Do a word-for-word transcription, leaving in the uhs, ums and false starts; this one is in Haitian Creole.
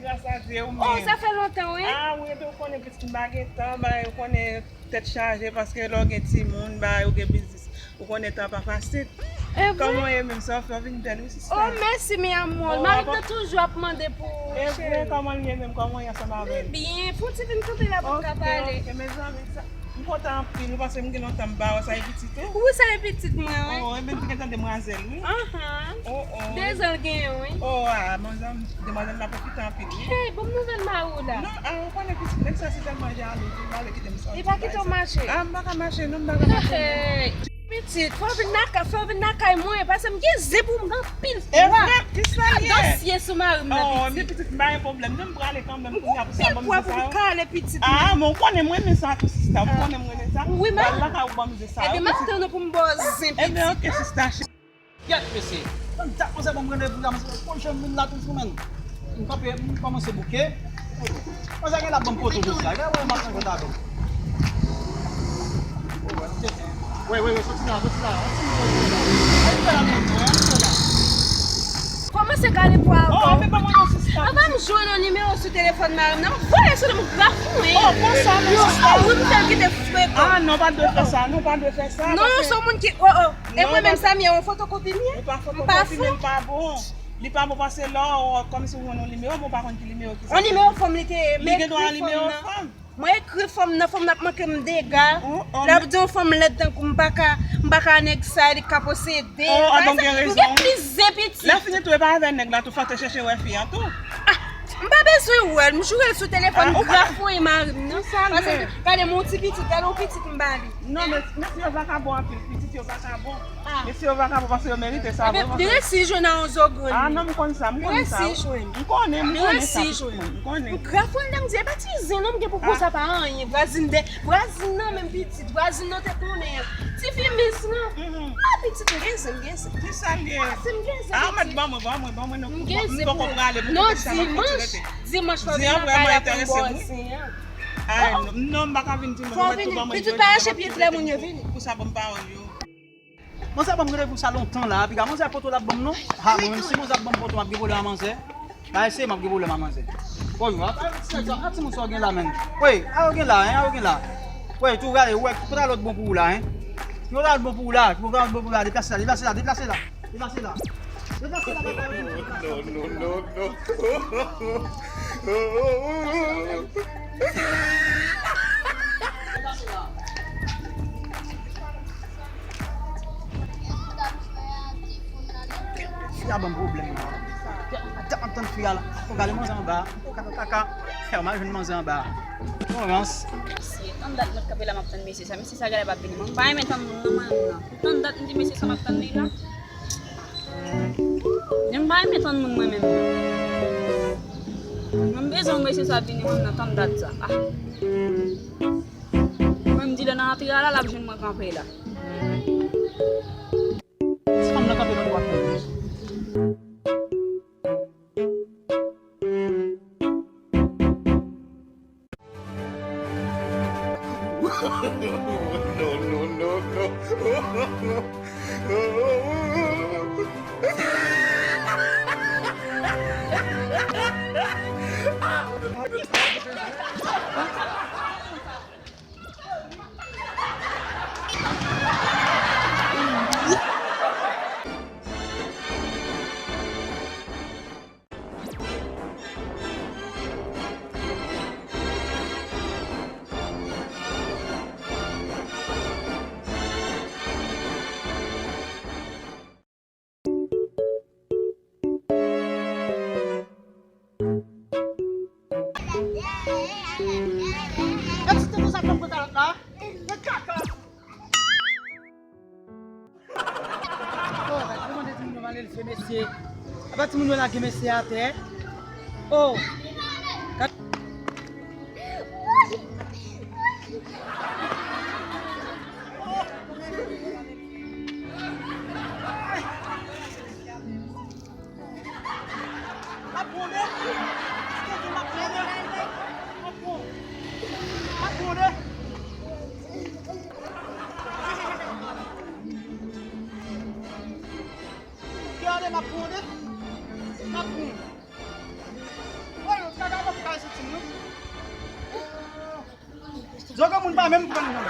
Sa di ou menm. Oh, sa fè lontan, wi. Ah, wi, epi ou konnen pitit m pa gen tan, bay, ou konnen tèt chaje, paske lè w gen timoun, bay, ou gen biznis. Ou konnen tan pa fasil. E vre? Kòman w ye menm? Sa w fè w vin bèl, wi, sista. Oh, mèsi, mi amor. Oh, mari m toujou ap mande pou ou, cheri. E vre, kòman l ye menm? Kòman w ye ansanm avè l? Li byen. Fè yon ti vin kanpe la pou n ka pale. Ok, ok, mezanmi, sa, m kontan anpil, wi, paske m gen lontan m pa wè w, sa e pitit ou? Wi, sa e pitit mwen, wi. Oh, e byen, m te gen tan demwazèl, wi. Ahan. Oh, oh. De zan l genyen, wi. Oh, ah, mezanmi, demwazèl la pwofite anpil, wi. Hey, ban m nouvèl mari w la. Non, ah, ou konnen pitit nèg sa se tèlman jalou, li pa vle kite m sòti. Li pa kite w mache? Ah, m pa ka mache, non, m pa ka mache, non. Hey. Pitit, fò w vin lakay, fò w vin lakay mwen, paske m gen zen pou m gen anpil fwa. E vre, kisa l ye? Dosye sou mari m nan, pitit. Oh, men pitit, m pa gen pwoblèm, non, m prale kanmenm, kounye a pou sa, ban m di sa yo. Anpil fwa pou m kale pitit mwen. Ah, men w konnen mwen renmen sa tou, sista, ou konnen mwen renmen sa. Wi, m al lakay ou, ban m di sa yo, pitit. Ebyen, m ap tann ou pou m ba w zen, pitit. Ebyen, ok, sista, cheri. Kèt, mesye. Tann dat, manzè ban m randevou la, manzè, pon janm vin la toujou, menn. M kanpe, m kòmanse bouke. Manzè gen la ban m poto jodi a. Gade, wè, m ap fè kòt avè l. Wi, wi, wi, soti la, soti la. Kòmanse gade pou avè w. Oh, men ban mwen yon sista. Anvan m jwenn yon nimewo sou telefòn mari m nan, m voye sou li, m grafounen. Oh, konsa, men sista. Wi, m fè l kite frekan. Ah, non, pa dwe fè sa, non, pa dwe fè sa. Non, se yon moun ki, oh, oh. E mwen menm sa m ye, yon fotokopi m ye? Ou pa fotokopi, men l pa bon. Li pa bon paske lè w, kòmsi w jwenn yon nimewo, men w pa konn ki nimewo ki se. Yon nimewo fanm li te ye, m ekri fanm nan. Mwen ekri fanm nan, fanm nan ap manke m dega. L ap di yon fanm lèd tankou m pa ka, m pa ka nèg sa, li ka posede. M gen plizyè pitit. Lè fini tou, e pa avè nèg la tou, fò w te chèche wè fi a tou. Ah, m pa bezwen wè l, m joure l sou telefòn, m grafounen mari m nan. Paske gade m yon ti pitit, gade yon pitit m ba li. Non, men mesye yo vakabon anpil, pitit yo vakabon. Ah. Mesye yo vakabon paske yo merite sa vre. Li resi jwenn a yon zo grenn. Ah non, m konn sa, m konn sa. Li resi jwenn. M konnen, m konnen sa, pitit mwen, m konnen. M grafounen, m di, e pa ti zen non m gen pou konsa pa anyen. Vwazin de, vwazin nan menm pitit, vwazin nan te konnen. Tifi mis lan. Ah, pitit, m gen zen, m gen zen. Kisa l ye? Ah, si m gen zen, pitit. Ah, mèt ban mwen, ban mwen, ban mwen, non. M gen zen pou ou. Non, dimanch, dimanch fò vin lakay la pou m ba w zen an. Ah, non, m pa ka vin dimanch, mèt tou ban mwen. Pitit pa rache pye flè moun yo vini. Pou sa, ban m pawòl yo. Manzè ban m randevou sa lontan la, piga manzè poto l ap ban m non. Ha, mwen menm si manzè ap ban m poto, m ap gen pwoblèm a manzè. Ba eseye m ap gen pwoblèm a manzè. Bon, yo, a, a, a, a, timoun sa w gen la menm. Wi, a yo gen la, en, a yo gen la. Wi, tou gade, wi, ki pral lòt bon pou ou la, en. Ki pral lòt bon pou ou la, ki pral lòt bon pou ou la, deplase la, deplase la, deplase la. Deplase la. Deplase la, deplase la. Non, non, non, non. Fi a ban m pwoblèm la. Fi a, m ap tann fi a la. Fò gade manzè anba. Kaka, kaka. Fè mal jwenn manzè anba. Bon rans. Mesye, tann dat mwen kanpe la m ap tann mesye sa. Mesye sa gade pa vini. Mwen pa renmen tann moun nan mwen menm nan. Tann dat m di mesye sa m ap tann li la. Mwen pa renmen tann moun mwen menm nan. Mwen bezwen mesye sa vini mwen nan tann dat sa. Ah. Mwen m di lè nan antre a la, l ap jwenn mwen kanpe la. Ti fanm nan kanpe nan dwat mwen. No, no, no, no. Gad ti tonton sa pran pou kalòt la. Gad kaka. Oh, gad, mande timoun yo vale l fè mesye. Apa timoun yo lage mesye atè. Oh. Gad. M ap gronde. Tande, m ap gronde. M ap gronde. M ap gronde. Gade, m ap gronde. M ap gronde. Woy, yo ka Zo granmoun pa menm pran nan.